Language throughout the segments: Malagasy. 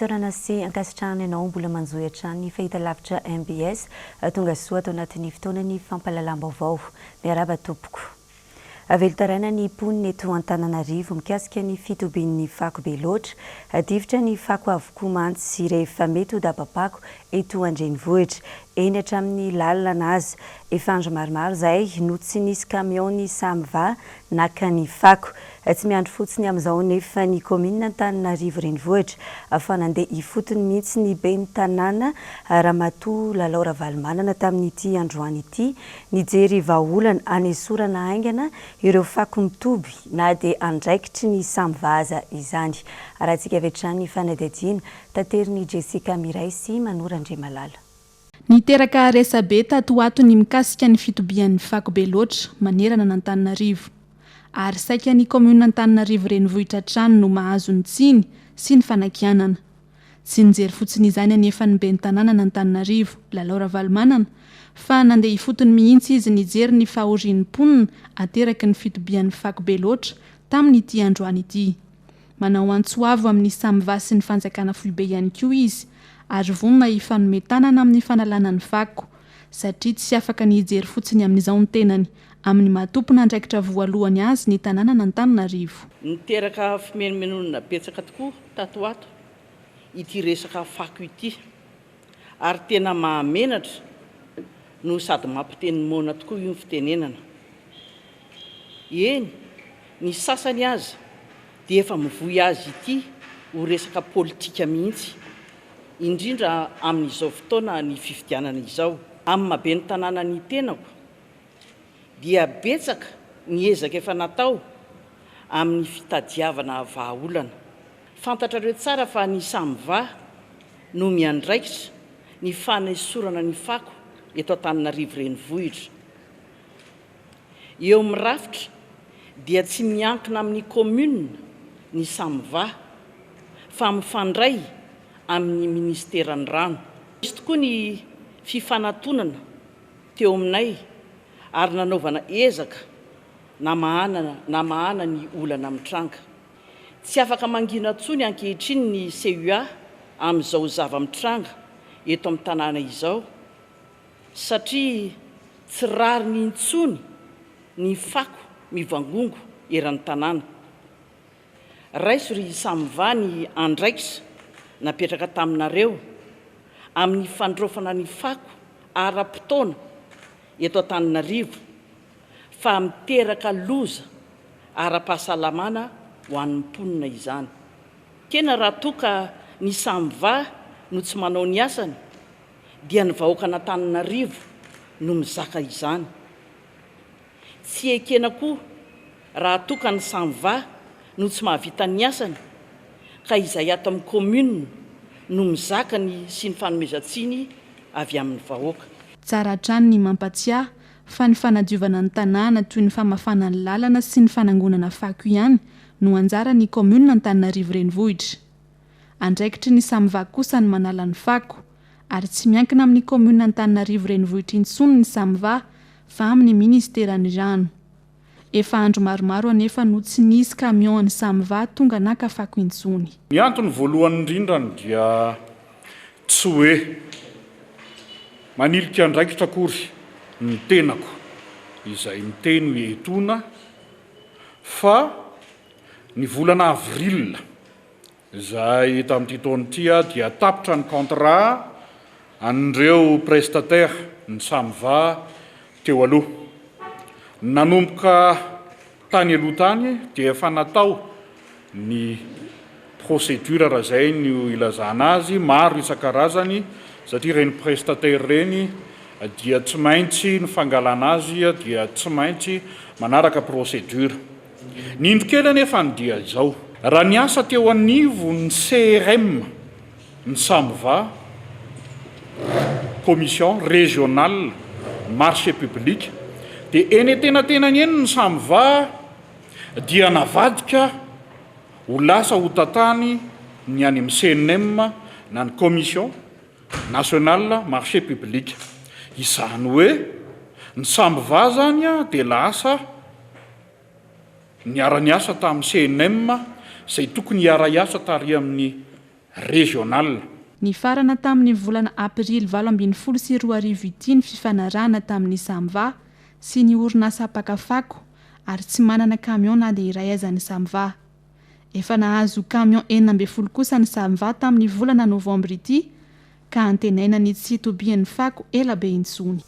Isaorana sy ankasitrahana ianao mbola manjohy hatrany ny fahitalavitra mbs. Tonga soa ato anatin'ny fotoanan'ny fampahalalam-baovao. Miarahaba tompoko. Velon-taraina ny mponina eto Antananarivo mikasika ny fitobian'ny fako be loatra. Difotra ny fako avokoa mantsy rehefa mety ho dabam-pako eto an-drenivohitra. Eny hatramin'ny lalana aza. Efa andro maromaro izay no tsy nisy camion ny Samva naka ny fako. Tsy miandry fotsiny amin'izao nefa ny kaominina Antananarivo Renivohitra fa nandeha ifotony mihitsy ny ben'ny tanàna Ramatoa Lalao Ravalomanana tamin'ity androany ity nijery vahaolana hanesorana haingana ireo fako mitoby na dia andraikitry ny Samva aza izany. Arahantsika avy hatrany ny fanadihadiana taterin'i Jessica Miray sy Manoro Andriamalala. Niteraka resa-be tato ho ato ny mikasika ny fitobian'ny fako be loatra manerana an'Antananarivo. Ary saika ny kaominina Antananarivo renivohitra hatrany no mahazo ny tsiny sy ny fanakianana. Tsy nijery fotsiny izany anefa ny ben'ny tanànan'Antananarivo, Lalao Ravalomanana, fa nandeha ifotony mihitsy izy nijery ny fahorian'ny mponina ateraky ny fitobian'ny fako be loatra tamin'ity androany ity. Manao antso avo amin'ny Samva sy ny fanjakana foibe ihany koa izy ary vonona hifanome tanana amin'ny fanalana ny fako satria tsy afaka ny hijery fotsiny amin'izao ny tenany amin'ny maha tompon'andraikitra voalohany azy ny tanànan'Antananarivo. Niteraka fimenomenonana betsaka tokoa tato ho ato ity resaka fako ity ary tena mahamenatra no sady mampiteny moana tokoa io ny fitenenana. Eny, ny sasany aza dia efa mivoy azy ity ho resaka politika mihitsy, indrindra amin'izao fotoana ny fifidianana izao. Amin'ny maha ben'ny tanàna ny tenako dia betsaka ny ezaka efa natao amin'ny fitadiavana vahaolana. Fantatrareo tsara fa ny Samva no miandraikitra ny fanesorana ny fako eto Antananarivo Renivohitra. Eo amin'ny rafitra dia tsy miankina amin'ny commune ny Samva fa mifandray amin'ny minisiteran'ny rano. Nisy tokoa ny fifanatonana teo aminay ary nanaovana ezaka namahana namahana ny olana mitranga. Tsy afaka mangina intsony ankehitriny ny CUA amin'izao zava-mitranga eto amin'ny tanàna izao satria tsy rariny intsony ny fako mivangongo eran'ny tanàna. Raiso ry Samva ny andraikitra napetraka taminareo amin'ny fandraofana ny fako ara-potoana eto Antananarivo fa miteraka loza ara-pahasalamana ho an'ny mponina izany. Tena raha toa ka ny Samva no tsy manao ny asany dia ny vahoakan'Antananarivo no mizaka izany. Tsy ekena koa raha toa ka ny Samva no tsy mahavita ny asany ka izay ato amin'ny commune no mizaka ny sy ny fanomezan-tsiny avy amin'ny vahoaka. Tsara hatrany ny mampatsiahy fa ny fanadiovana ny tanàna toy ny famafana ny lalana sy ny fanangonana fako ihany no anjaran'ny kaominina Antananarivo Renivohitra. Andraikitry ny Samva kosa ny manala ny fako, ary tsy miankina amin'ny kaominina Antananarivo Renivohitra intsony ny Samva fa amin'ny minisiteran'ny rano. Efa andro maromaro anefa no tsy nisy camion an'ny Samva tonga naka fako intsony. Ny antony voalohany indrindrany dia tsy hoe manilika andraikitra akory ny tenako izay miteny hoe etoana fa ny volana avril Izay tamin'ity taona ity dia tapitra ny contrat an'ireo prestataires ny Samva teo aloha. Nanomboka tany aloha tany dia efa natao ny procédure raha izay no ilazana azy, maro isan-karazany satria ireny prestataires ireny dia tsy maintsy ny fangalana azy dia tsy maintsy manaraka procédure. Ny indro kely anefa ny dia izao. Raha niasa teo anivon'ny CRM ny Samva, Commission Régionale Marché Public, dia eny antenatenany eny ny Samva dia navadika ho lasa ho tantany ny any amin'ny CNM na ny Commission Nationale Marché Public. Izany hoe ny Samva izany dia lasa niara-niasa tamin'ny CNM izay tokony hiara-hiasa tary amin'ny. Régional. Nifarana tamin'ny volana aprily 2018 ity ny fifanarahana tamin'ny Samva sy ny orinasa mpaka fako ary tsy manana camion na dia iray aza ny Samva. Efa nahazo camion 16 kosa ny Samva tamin'ny volana novambra ity ka antenaina ny tsy hitobian'ny fako ela be intsony.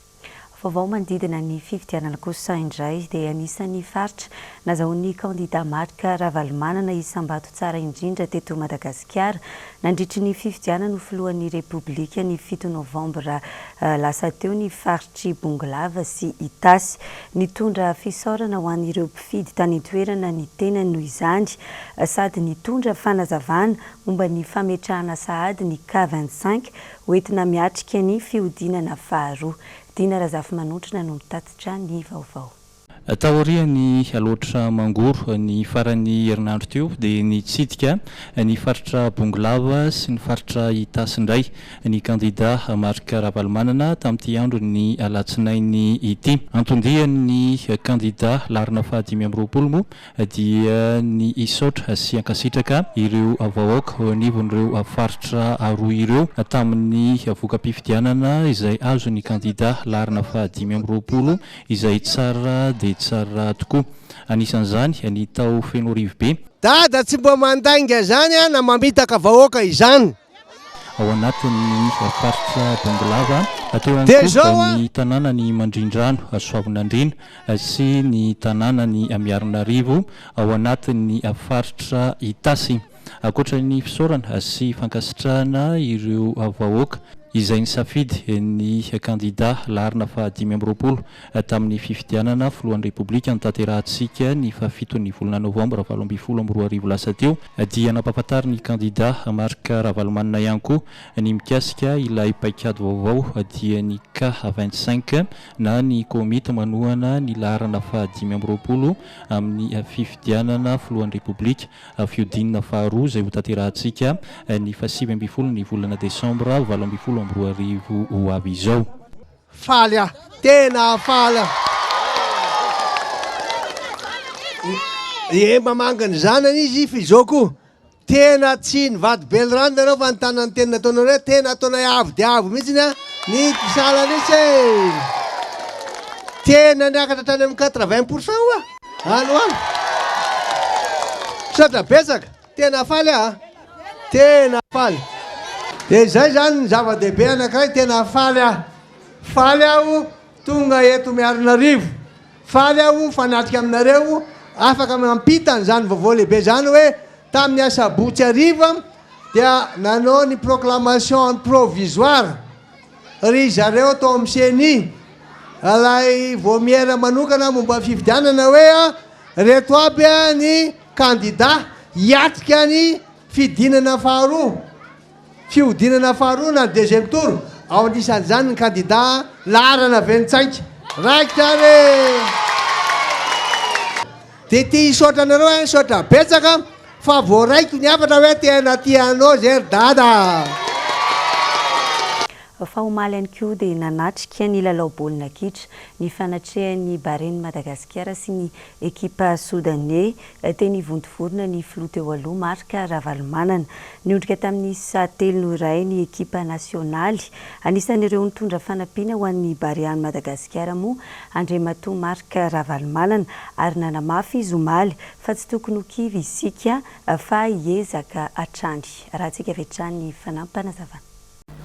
Vaovao manodidina ny fifidianana kosa indray dia anisan'ny faritra nazahoan'ny kandida Marc Ravalomanana isam-bato tsara indrindra teto Madagasikara nandritry ny fifidianana ho filohan'ny Repoblika ny fito novambra lasa teo ny faritr'i Bongolava sy Itasy. Nitondra fisaorana ho an'ireo mpifidy tany an-toerana ny tenany noho izany sady nitondra fanazavana momba ny fametrahana sahady ny K 25 Hoentina miatrika ny fihodinana faharoa. Dina Razafimanontrona no mitatitra ny vaovao. Taorian'ny Alaotra Mangoro ny faran'ny herinandro teo dia nitsidika ny faritra Bongolava sy ny faritra Itasy indray ny kandida Marc Ravalomanana tamin'ity andron'ny alatsinainy ity. Anton-dian'ny kandida laharana faha 25 moa dia ny hisaotra sy hankasitraka ireo vahoaka eo anivon'ireo faritra roa ireo tamin'ny voka-pifidianana izay azon'ny kandida laharana faha 25 izay tsara dia tsara tokoa. Anisan'izany ny tao Fenoarivobe. Dada tsy mba mandainga izany na mamitaka vahoaka izany. Ao anatin'ny faritra Bongolava, teo ihany koa ny tanànan'i Mandrindrano, Soavinandriana sy ny tanànan'i Miarinarivo ao anatin'ny faritra Itasy. Ankoatra ny fisaorana sy fankasitrahana ireo vahoaka izay nisafidy ny kandida laharana faha 25 tamin'ny fifidianana filohan'ny Repoblika notanterahantsika ny fahafiton'ny volana novambra 2018 lasa teo dia nampahafantarin'ny kandida Marc Ravalomanana ihany koa ny mikasika ilay paikady vaovao dia ny K 25 na ny komity manohana ny laharana faha 25 amin'ny fifidianana filohan'ny Repoblika fihodinana faharoa izay hotanterahantsika ny faha 19 ny volana desambra 2018 ho avy izao. Faly aho, tena faly aho. Ie mamangy ny zanany izy f'izao koa tena tsy nivady belirano nareo fa nitana ny teny nataonareo hoe tena ataonay avo dia avo mihitsy ny ny sahala mihitsy e. Tena niakatra hatrany amin'ny 80% hoa any ho any. Misaotra betsaka, tena faly aho a. Tena faly. Dia izay izany ny zava-dehibe anankiray, tena faly aho. Faly aho tonga eto Miarinarivo. Faly aho mifanatrika aminareo, afaka mampita an'izany vaovao lehibe izany hoe tamin'ny asabotsy hariva dia nanao ny proclamation provisoire ry zareo tao amin'ny ceni, ilay vaomiera manokana momba ny fifidianana hoe reto aby ny kandida hiatrika ny fidinana faharoa. Fihodinana faharoa na deuxième tour, ao anisan'izany ny kandida laharana 25. Raikitra ary e! Dia te hisaotra anareo aho, misaotra betsaka fa voaraiko ny hafatra hoe tena tia anao zay ry dada. Fa omaly ihany koa dia nanatrika ny lalao baolina kitra nifanatrehan'ny Baren'i Madagasikara sy ny ekipa Sodaney teny Vontovorona ny filoha teo aloha Marc Ravalomanana. Niondrika tamin'ny isa 3-1 ny ekipa nasionaly. Anisan'ireo nitondra fanampiana ho an'ny Barean'i Madagasikara moa Andriamatoa Marc Ravalomanana ary nanamafy izy omaly fa tsy tokony ho kivy isika fa hiezaka hatrany. Arahantsika avy hatrany ny fanampinazavana.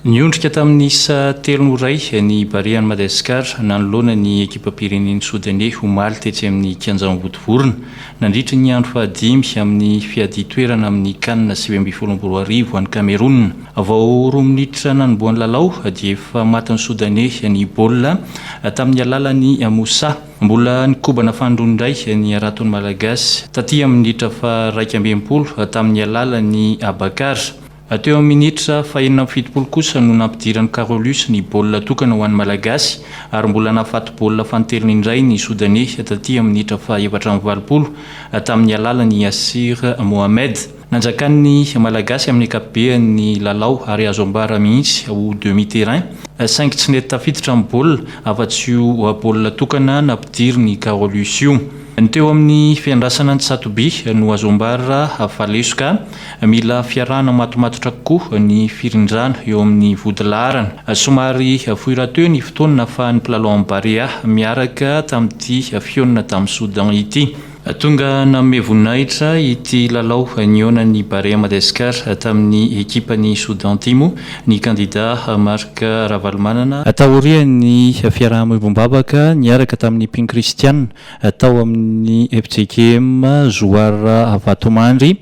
Niondrika tamin'ny isa 3-1 ny Barean'i Madagasikara nanoloana ny ekipam-pirenen'i Sodaney omaly tetsy amin'ny kianjan'i Vontovorona nandritra ny andro fahadimy amin'ny fiadian-toerana amin'ny Can 2019 any Cameroun. Vao roa minitra nanombohan'ny lalao dia efa matin'ny Sodaney ny baolina tamin'ny alalan'i Moussa. Mbola nikobana fanindroany indray ny haraton'ny Malagasy taty amin'ny minitra faha-61 tamin'ny alalan'i Abakar. Teo amin'ny minitra faha-76 kosa no nampidiran'i Carolus ny baolina tokana ho an'ny Malagasy ary mbola nahafaty baolina fanintelony indray ny Sodaney taty amin'ny minitra faha-84 tamin'ny alalan'i Yassir Mohamed. Nanjakan'ny Malagasy amin'ny ankapobeany ny lalao ary azo ambara mihitsy ho demi terrain saingy tsy nety tafiditra ny baolina afa-tsy io baolina tokana nampidirin'i Carolus io. Ny teo amin'ny fiandrasana ny tsatoby no azo ambara fa lesoka. Mila fiarahana matomatotra kokoa ny firindrana eo amin'ny vodilaharana. Somary fohy rahateo ny fotoana nahafahan'ny mpilalaon'ny Barea miaraka tamin'ity fihaonana tamin'i Soudan ity. Tonga nanome voninahitra ity lalao nihaonan'ny Barea Madagascar tamin'ny ekipan'i Soudan Timo ny kandida Marc Ravalomanana. Taorian'ny fiaraha-miombom-bavaka niaraka tamin'ny mpino kristiana tao amin'ny fjkm Zoara Vatomandry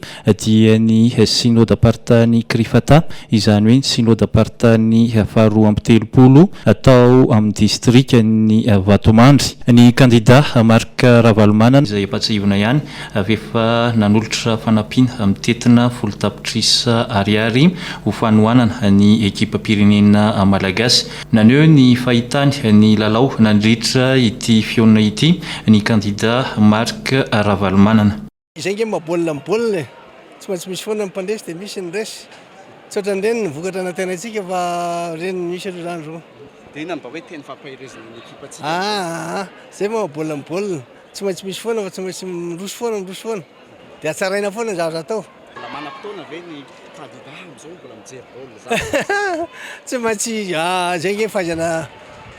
dia ny Synodam-paritany Crifata, izany hoe ny Synodam-paritany faharoa 32 tao amin'ny distrikan'i Vatomandry. Ny kandida Marc Ravalomanana, izay ampahatsiahivina ihany fa efa nanolotra fanampiana mitentina 10 tapitrisa ariary ho fanohanana ny ekipam-pirenena malagasy. Naneho ny fahitany ny lalao nandritra ity fihaonana ity ny kandida Marc Ravalomanana. Izay nge mba baolina ny baolina e! Tsy maintsy misy foana ny mpandresy dia misy ny resy. Tsy ohatran'ireny ny vokatra nantenaintsika fa ireny ny misy aloha izany izao. Dia inona no mba hoe teny fampaherezana ny ekipantsika? Aa! Izay mba baolina ny baolina. Tsy maintsy misy foana fa tsy maintsy miroso foana miroso foana. Dia hatsaraina foana ny zavatra atao. Mbola manam-potoana ve ny kandida amin'izao mbola mijery baolina izany? Tsy maintsy, izay nge fahaizana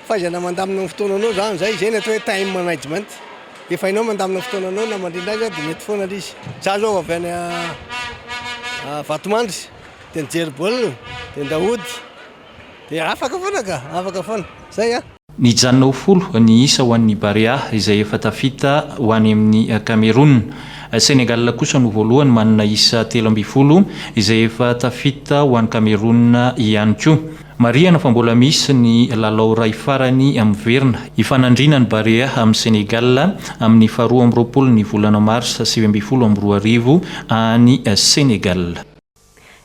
fahaizana mandamina ny fotoananao izany izay, izay ny atao hoe time management. Efa hainao mandamina fotoananao na mandrindra azy dia mety foana ilay izy. Za zao avy any Vatomandry dia nijery baolina dia ndaody dia afaka foana ka, afaka foana. Zay an. Nijanona ho folo ny isa ho an'ny Barea izay efa tafita ho any amin'i Cameroun. Sénégal kosa no voalohany manana isa 13 izay efa tafita ho any Cameroun ihany koa. Marihana fa mbola misy ny lalao iray farany miverina, hifanandrina ny Barea amin'i Sénégal amin'ny faharoa 22 ny volana marsa 2019 any Sénégal.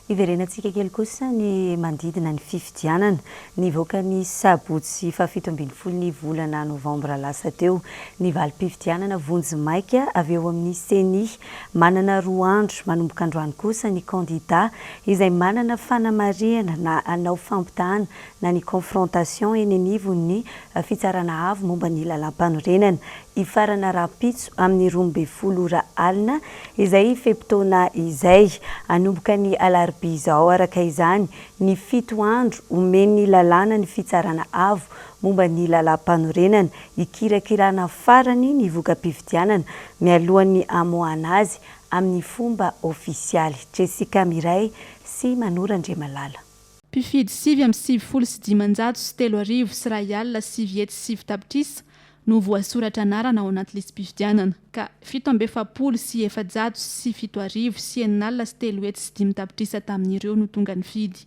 Hiverenantsika kely kosa ny manodidina ny fifidianana. Nivoaka ny sabotsy faha 17 ny volana novambra lasa teo ny valim-pifidianana vonjimaika avy eo amin'ny Ceni. Manana 2 andro manomboka androany kosa ny kandida izay manana fanamarihana na hanao fampitahana na ny confrontation eny anivon'ny Fitsarana avo momba ny lalàmpanorenana. Hifarana rahampitso amin'ny 12 ora alina izay fe-potoana izay. Hanomboka ny alarobia izao araka izany ny fito andro omen'ny lalàna ny Fitsarana avo momba ny lalàmpanorenana hikirakirana farany ny voka-pifidianana mialohan'ny hamoahana azy amin'ny fomba ofisialy. Jessica Miray sy Manoro Andriamalala. Mpifidy 1099 909 tapitrisa no voasoratra anarana ao anaty lisi-pifidianana, ka 347 606 305 tapitrisa tamin'ireo no tonga nifidy,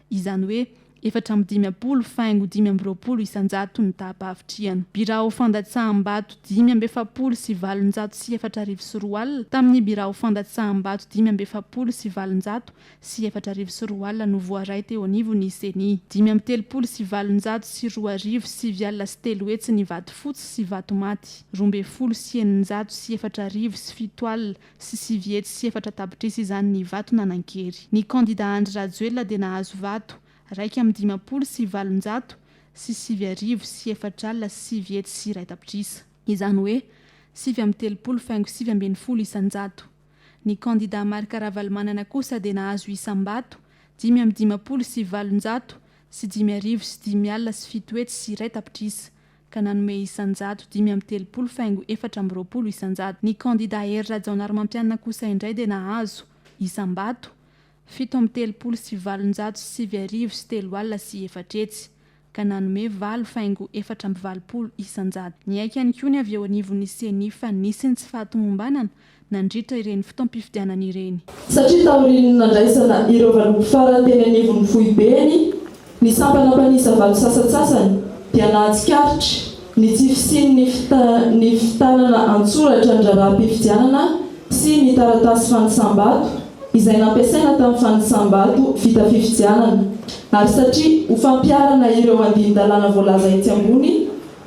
izany hoe 54.25% ny taham-pahavitrihana. Birao fandatsaham-bato 245 204 tamin'ny birao fandatsaham-bato 245 204 no voaray teo anivon'ny Ceni. 235 903 ny vato fotsy sy vato maty. 912 670 904 tapitrisa izany ny vato nanan-kery. Ny kandida Andry Rajoelina dia nahazo vato 951 904 tapitrisa. Izany hoe 39.19%. Ny kandida Marc Ravalomanana kosa dia nahazo isam-bato 855 005 1 tapitrisa ka nanome isan-jato 35.24%. Ny kandida Hery Rajaonarimampianina kosa indray dia nahazo isam-bato 837 904 ka nanome 8.84%. Niaiky ihany koa ny avy eo anivon'ny Ceni fa nisy ny tsy fahatomombanana nandritra ireny fotoam-pifidianana ireny. Satria taorian'ny nandraisana ireo valopy farany teny anivon'ny foibeny ny sampana mpanisa vato sasantsasany dia nahatsikaritra ny tsy fisian'ny ny fitanana an-tsoratra ny raharaham-pifidianana sy ny taratasy fanisam-bato izay nampiasaina tamin'ny fanisam-bato vita fifidianana ary satria ho fampiharana ireo andinin-dalàna voalaza etsy ambony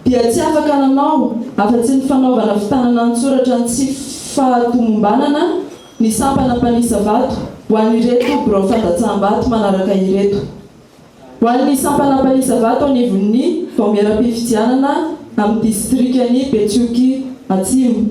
dia tsy afaka nanao afa-tsy ny fanaovana fitanana an-tsoratra ny tsy fahatomombanana ny sampana mpanisa vato ho an'ireto birao fandatsaham-bato manaraka ireto. Ho an'ny sampana mpanisa vato anivon'ny vaomieram-pifidianana amin'ny distrikan'i Betioky Atsimo.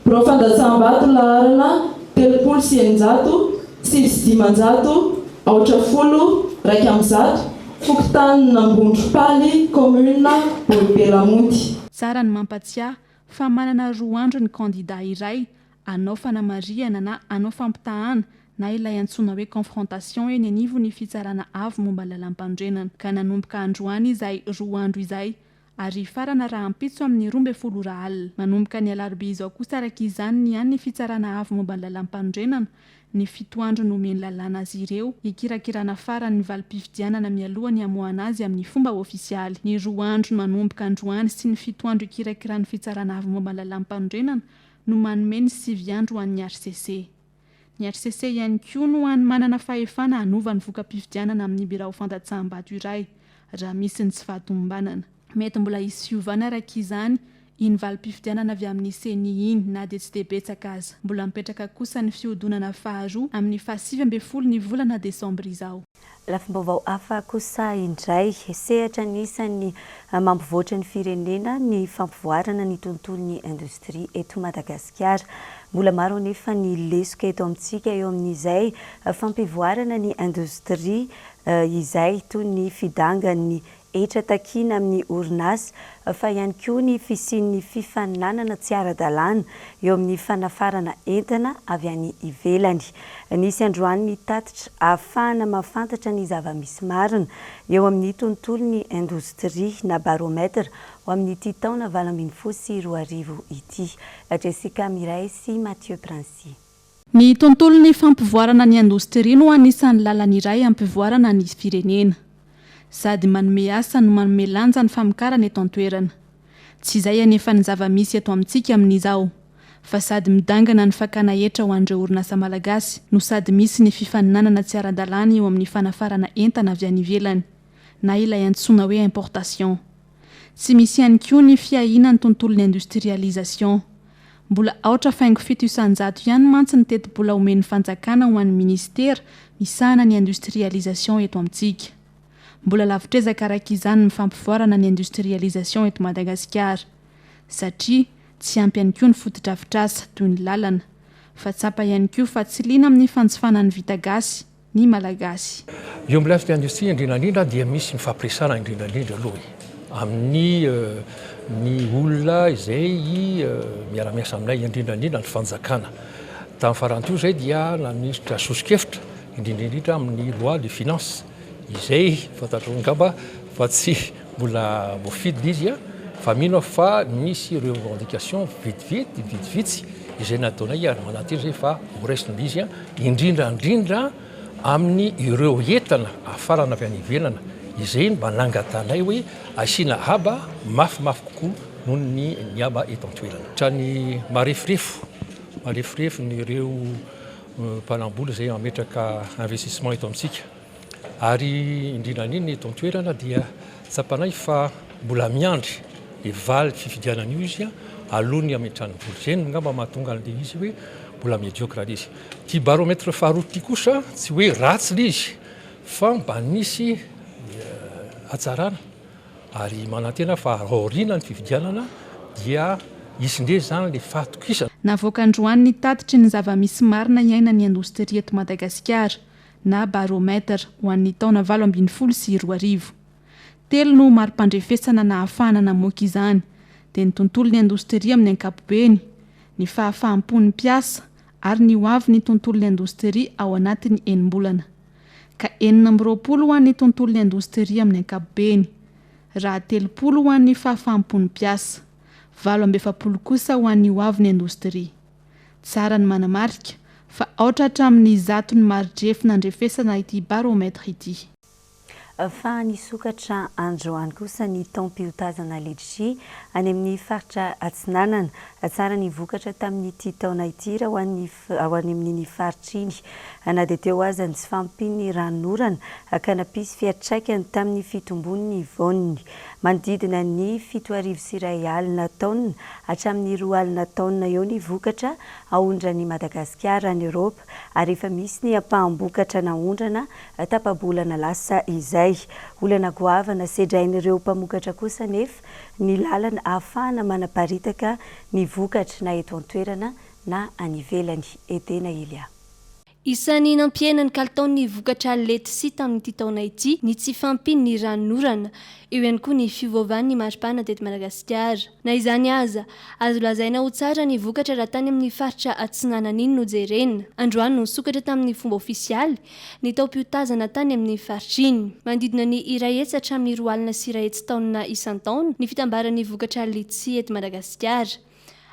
Birao fandatsaham-bato laharana 530 9 10 101, Fokontanin'Ambondropaly, Kaominina Bolobe-Lamonty. Tsara ny mampatsiahy fa manana roa andro ny kandida iray hanao fanamarihana na hanao fampitahana na ilay antsoina hoe confrontation eny anivon'ny Fitsarana Avo momba ny Lalàmpanorenana ka nanomboka androany izay roa andro izay ary hifarana rahampitso amin'ny 12 ora alina. Manomboka ny alarobia izao kosa araka izany ny an'ny Fitsarana Avo momba ny Lalàmpanorenana ny fito andro nomen'ny lalàna azy ireo hikirakirana farany ny valim-pifidianana mialoha ny hamoahana azy amin'ny fomba ofisialy. Ny roa andro manomboka androany sy ny fito andro hikirakiran'ny Fitsarana Avo momba ny Lalàmpanorenana no manome ny sivy andro ho an'ny hcc. Ny hcc ihany koa no hany manana fahefana hanova ny voka-pifidianana amin'ny birao fandatsaham-bato iray raha misy ny tsy fahatomombanana. Mety mbola hisy fiovana araka izany iny valim-pifidianana avy amin'ny Ceni iny na dia tsy dia betsaka aza. Mbola mipetraka kosa ny fihodonana faharoa amin'ny faha 19 ny volana desambra izao. Lafim-baovao hafa kosa indray, sehatra anisan'ny mampivoatra ny firenena ny fampivoarana ny tontolon'ny indostria eto Madagasikara. Mbola maro anefa ny lesoka eto amintsika eo amin'izay fampivoarana ny indostria izay toy ny fidangan'ny hetra takiana amin'ny orinasa fa ihany koa ny fisian'ny fifaninanana tsy ara-dalàna eo amin'ny fanafarana entana avy any ivelany. Nisy androany ny tatitra ahafahana mahafantatra ny zava-misy marina eo amin'ny tontolon'ny indostria na baromètre ho amin'ity taona 2018 ity. Jessica Miray sy Mathieu Princi. Ny tontolon'ny fampivoarana ny indostria no anisan'ny lalana iray hampivoarana ny firenena. Sady manome asa no manome lanja ny famokarana eto an-toerana. Tsy izay anefa ny zava-misy eto amintsika amin'izao, fa sady midangana ny fakana hetra ho an'ireo orinasa malagasy no sady misy ny fifaninanana tsy ara-dalàna eo amin'ny fanafarana entana avy any ivelany na ilay antsoina hoe importation. Tsy misy ihany koa ny fiahiana ny tontolon'ny industrialisation. Mbola aotra faingo 7% ihany mantsy ny tetibola omen'ny fanjakana ho an'ny minisitera misahana ny industrialisation eto amintsika. Mbola lavitr'ezaka araka izany ny fampivoarana ny industrialisation eto Madagasikara. Satria tsy ampy ihany koa ny fotodrafitrasa toy ny lalana. Fa tsapa ihany koa fa tsy liana amin'ny fanjifana ny vita gasy ny Malagasy. Eo amin'ny lafiny industrie indrindra indrindra dia misy mifampiresahana indrindra indrindra aloha e, amin'ny ny olona izay miara-miasa aminay indrindra indrindra ny fanjakana. Tamin'ny farany teo izay dia nanisitra soso-kevitra indrindra indrindra amin'ny loi de finance izay fantatrao angamba fa tsy mbola voafidy ilay izy fa mino aho fa misy revendication vetivety vitsivitsy izay nataonay ary manantena izay fa ho raisina ilay izy indrindra indrindra amin'ny ireo entana afarana avy any ivelana izay mba nangatanay hoe asiana haba mafimafy kokoa noho ny ny haba eto an-toerana. Hatrany mareforefo, mareforefo ny ireo mpanambola izay mametraka investissement eto amintsika. Ary indrindra indrindra eto an-toerana dia tsapanay fa mbola miandry le valy fifidianana io izy alohan'ny hametrahany vola. Izay no angamba mahatonga an'ilay izy hoe mbola médiocre ilay izy. Ity baromètre faharoa ity kosa tsy hoe ratsy ilay izy fa mba nisy hatsarana ary manantena fa aoriana ny fifidianana dia hisy indray izany ilay fahatokisana. Navoaka androany ny tatitry ny zava-misy marina iainan'ny indostria eto Madagasikara. na baromètre, ho an'ny taona 2018. Telo no mari-pandrefesana nahafahana namoaka izany, dia ny tontolon'ny indostria amin'ny ankapobeny, ny fahafaham-pon'ny mpiasa ary ny hoavin'ny tontolon'ny indostria ao anatin'ny enim-bolana. Ka 26 ho an'ny tontolon'ny indostria amin'ny ankapobeny, raha 30 ho an'ny fahafaham-pon'ny mpiasa, 48 kosa ho an'ny hoavin'ny indostria. Tsara ny manamarika fa aotra hatramin'ny zato ny mari-drefy nandrefesana ity baromètre ity. Fa nisokatra androany kosa ny taom-piotazana letchi any amin'ny faritra Atsinanana. Tsara ny vokatra tamin'ity taona ity raha ho an'ny ho any amin'iny faritra iny. Na dia teo aza ny tsy fahampian'ny ranonorana ka nampisy fiantraikany tamin'ny fitombon'ny voany. Manodidina ny 2100 taonina hatramin'ny 20 taonina eo ny vokatra aondran'i Madagasikara any Eoropa ary efa misy ny ampaham-bokatra naondrana tapa-bolana lasa izay. iray. Olana goavana sedrain'ireo mpamokatra kosa anefa ny lalana ahafahana manaparitaka ny vokatra na eto an-toerana na any ivelany. Edena Elia. Isan'ny nampihena ny kalitaon'ny vokatra letisia tamin'ity taona ity ny tsy fahampian'ny ranonorana. Eo ihany koa ny fiovaovan'ny maripana teto Madagasikara. Na izany aza, azo lazaina ho tsara ny vokatra raha tany amin'ny faritra Atsinanana iny no jerena. Androany no nisokatra tamin'ny fomba ofisialy ny taom-piotazana tany amin'ny faritra iny. Manodidina ny 100 hatramin'ny 120 taonina isan-taona ny fitambaran'ny vokatra letisia eto Madagasikara.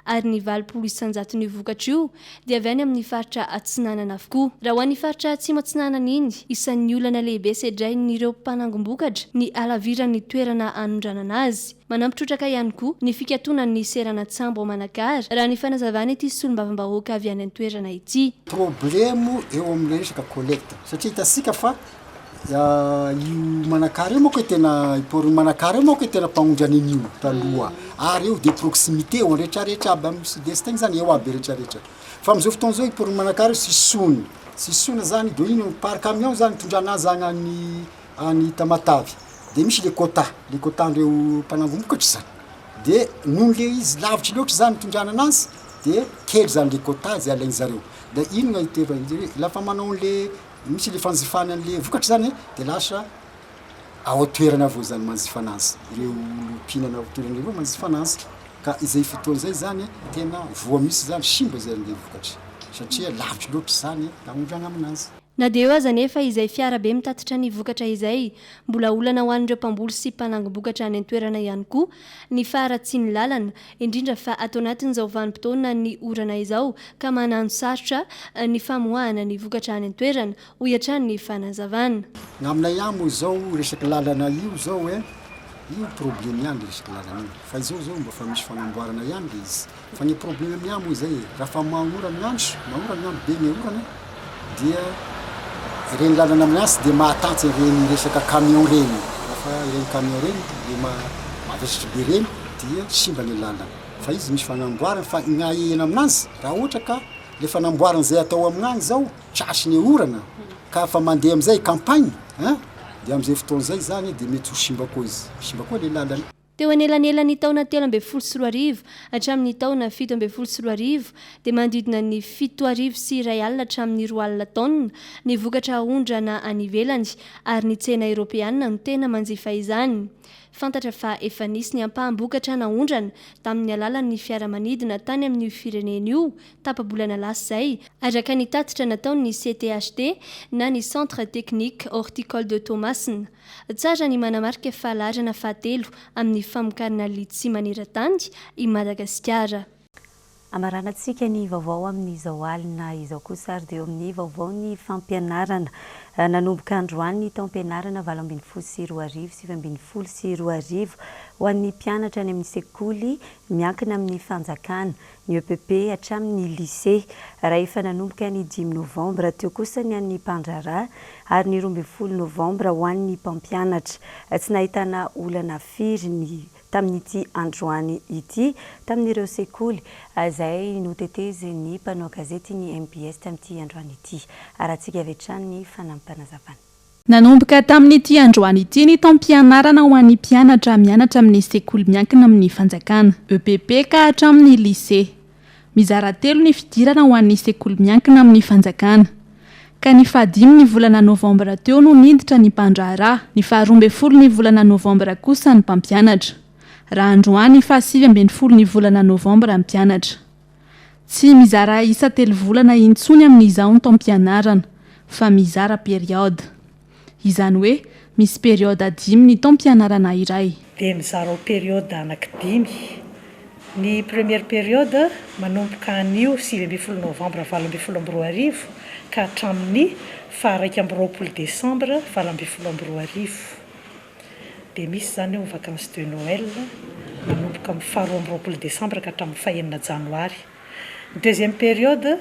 ary ny 80 isan-jaton'io vokatra io dia avy any amin'ny faritra Atsinanana avokoa. Raha ho an'ny faritra Atsimo Atsinanana iny, isan'ny olana lehibe sedrain'ireo mpanangom-bokatra ny halaviran'ny toerana anondranana azy. Manampy trotraka ihany koa ny fikatonan'ny seranan-tsambo ao Manakara, raha ny fanazavan'ity solombavambahoaka avy any an-toerana ity. Problemo eo amin'ilay resaka collecte satria hitantsika fa Io Manakara io manko e tena i port-n'i Manakara io manko e tena mpamonjy an'iny io taloha ary eo de proximité eo retraretra aby amin'ny sud est agny zany eo aby retraretra fa am'zao fotoana zao i port-n'i Manakara io sisony sisona zany de iny par camion zany itondrana azy agny any any Tamatave de misy le quota le quota-ndreo mpanangom-bokatra zany de noho le izy lavitry loatra zany itondrana anazy de kely zany le quota zay alain'zareo de inona itevan'zare lafa manao an'le Misy le fanjifana an'le vokatra zany de lasa ao an-toerana avao zany manjifa anazy, ireo olo mpihinana ao an-toerana ireo manjifa anazy, ka izay fotoana zay zany tena voa mihitsy zany, simba zany le vokatra satria lavitry loatra zany naondrana aminazy. Na dia eo aza anefa izay fiara be mitatitra ny vokatra izay, mbola olana ho an'ireo mpamboly sy mpanangom-bokatra any an-toerana ihany koa ny faharatsian'ny lalana, indrindra fa ato anatin'izao vanim-potoanan'ny orana izao ka manano sarotra ny famoahana ny vokatra any an-toerana, hoy hatrany ny fanazavana. Ny aminay ihany moa izao resaky lalana io izao e, io probleme ihany le resaky lalana io, fa izao izao mba fa misy fanamboarana ihany le izy, fa ny probleme aminay moa izay e, raha fa magnorana ny andro, magnorana ny andro be ny orana dia ireny lalana aminay any tsy dia mahatanty ireny resaka camion ireny, fa ireny camion ireny le mavesatra be ireny dia simba le lalana, fa izy misy fanamboarana fa ny ahiana aminazy raha ohatra ka le fanamboarana izay atao aminany zao tratry ny orana ka fa mandeha amizay campagne ein de amizay fotoana zay zany de mety ho simba koa izy, simba koa le lalana. Teo anelanelan'ny taona 2013 hatramin'ny taona 2017 dia manodidina ny 2100 hatramin'ny 2000 taonina ny vokatra aondrana any ivelany ary ny tsena eropeanina no tena manjifa izany. Fantatra fa efa nisy ny ampaham-bokatra naondrana tamin'ny alalan'ny fiaramanidina tany amin'io firenena io tapa-bolana lasa izay, araka ny tatitra nataon'ny CTHT na ny Centre Technique Horticole de Toamasina. Tsara ny manamarika fa laharana fahatelo amin'ny famokarana litchi maneran-tany i Madagasikara. Hamaranantsika ny vaovao amin'izao alina izao kosa ary dia eo amin'ny vaovaon'ny fampianarana. Nanomboka androany ny taom-pianarana 2018 2019 ho an'ny mpianatra any amin'ny sekoly miankina amin'ny fanjakana, ny EPP hatramin'ny lycée. Raha efa nanomboka ny dimy novambra teo kosa ny an'ny mpandraharaha ary ny 12 novambra ho an'ny mpampianatra. Tsy nahitana olana firy ny tamin'ity androany ity tamin'ireo sekoly izay notetezin'ny mpanao gazety ny mbs tamin'ity androany ity. Arahantsika avy hatrany ny fanampinazavana. Nanomboka tamin'ity androany ity ny taom-pianarana ho an'ny mpianatra mianatra amin'ny sekoly miankina amin'ny fanjakana, EPP, ka hatramin'ny lycée. Mizara telo ny fidirana ho an'ny sekoly miankina amin'ny fanjakana. Ka ny fahadimy ny volana novambra teo no niditra ny mpandraharaha, ny faharoa ambin'ny folo ny volana novambra kosa ny mpampianatra. Raha androany fahasivy ambin'ny folo ny volana novambra ny mpianatra. Tsy mizara isa telo volana intsony amin'izao ny taom-pianarana fa mizara période. Izany hoe misy période dimy ny taom-pianarana iray. Dia mizara ho période anaky dimy. Ny première période manomboka anio 19 novembre 2018 ka hatramin'ny faha 21 décembre 2018. Dia misy izany eo ny vacances de Noël manomboka amin'ny faha 22 décembre ka hatramin'ny faha enina janoary. Ny deuxième période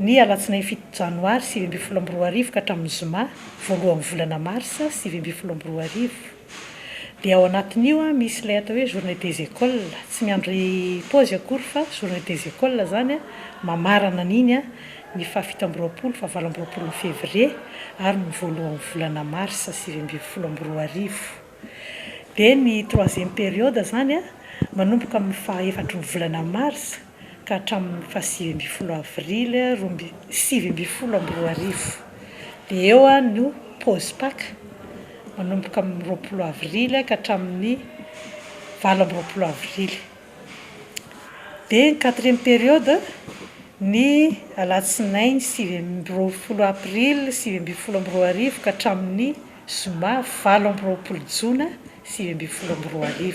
ny alatsinainy fito janoary 2019 ka hatramin'ny zoma voalohan'ny volana mars 2019. Dia ao anatin'io misy ilay atao hoe journée des écoles, tsy miandry pause akory fa journée des écoles izany mamarana an'iny. ny fahafito amby roapolo, fahavalo amby roapolo ny février ary ny voalohan'ny volana mars 2019. Dia ny troisième période izany manomboka amin'ny faha-efatry ny volana mars ka hatramin'ny faha-19 avril roa amby 2019. Dia eo no pause Paka manomboka amin'ny 20 avril ka hatramin'ny 28 avril. Dia ny quatrième période ny alatsinainy 29 april 2019 ka hatramin'ny zoma 28 jona 2019.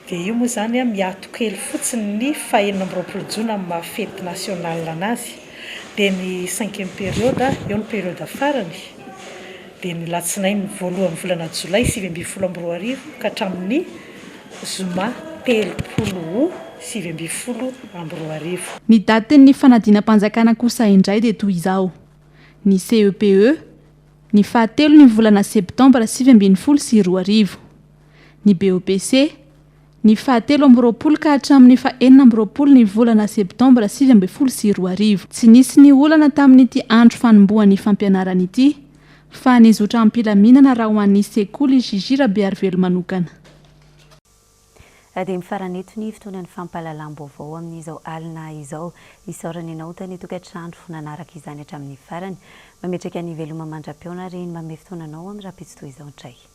Dia io moa izany miato kely fotsiny ny faha-26 jona amin'ny maha fety nationale anazy. Dia ny cinquième période, eo ny période farany, dia ny latsinainy voalohan'ny volana jolay 2019 ka hatramin'ny zoma 30 août 2019. Ny datin'ny fanadinam-panjakana kosa indray dia toy izao, ny CEPE, ny fahatelo ny volana septambra 2019. Ny BEPC, ny fahatelo amby roapolo ka hatramin'ny fahenina amby roapolo ny volana septambra 2019. Tsy nisy ny olana tamin'ity andro fanombohan'ny fampianarana ity, fa nizotra am-pilaminana raha ho an'ny sekoly Gigi Rabearivelo manokana. Dia mifarana eto ny fotoanan'ny fampahalalam-baovao amin'izao alina izao. Isaorana ianao tany an-tokantrano nanaraka izany hatramin'ny farany. Mametraka ny veloma mandra-pihaona ary ny manome fotoana anao amin'ny rahampitso toy izao indray.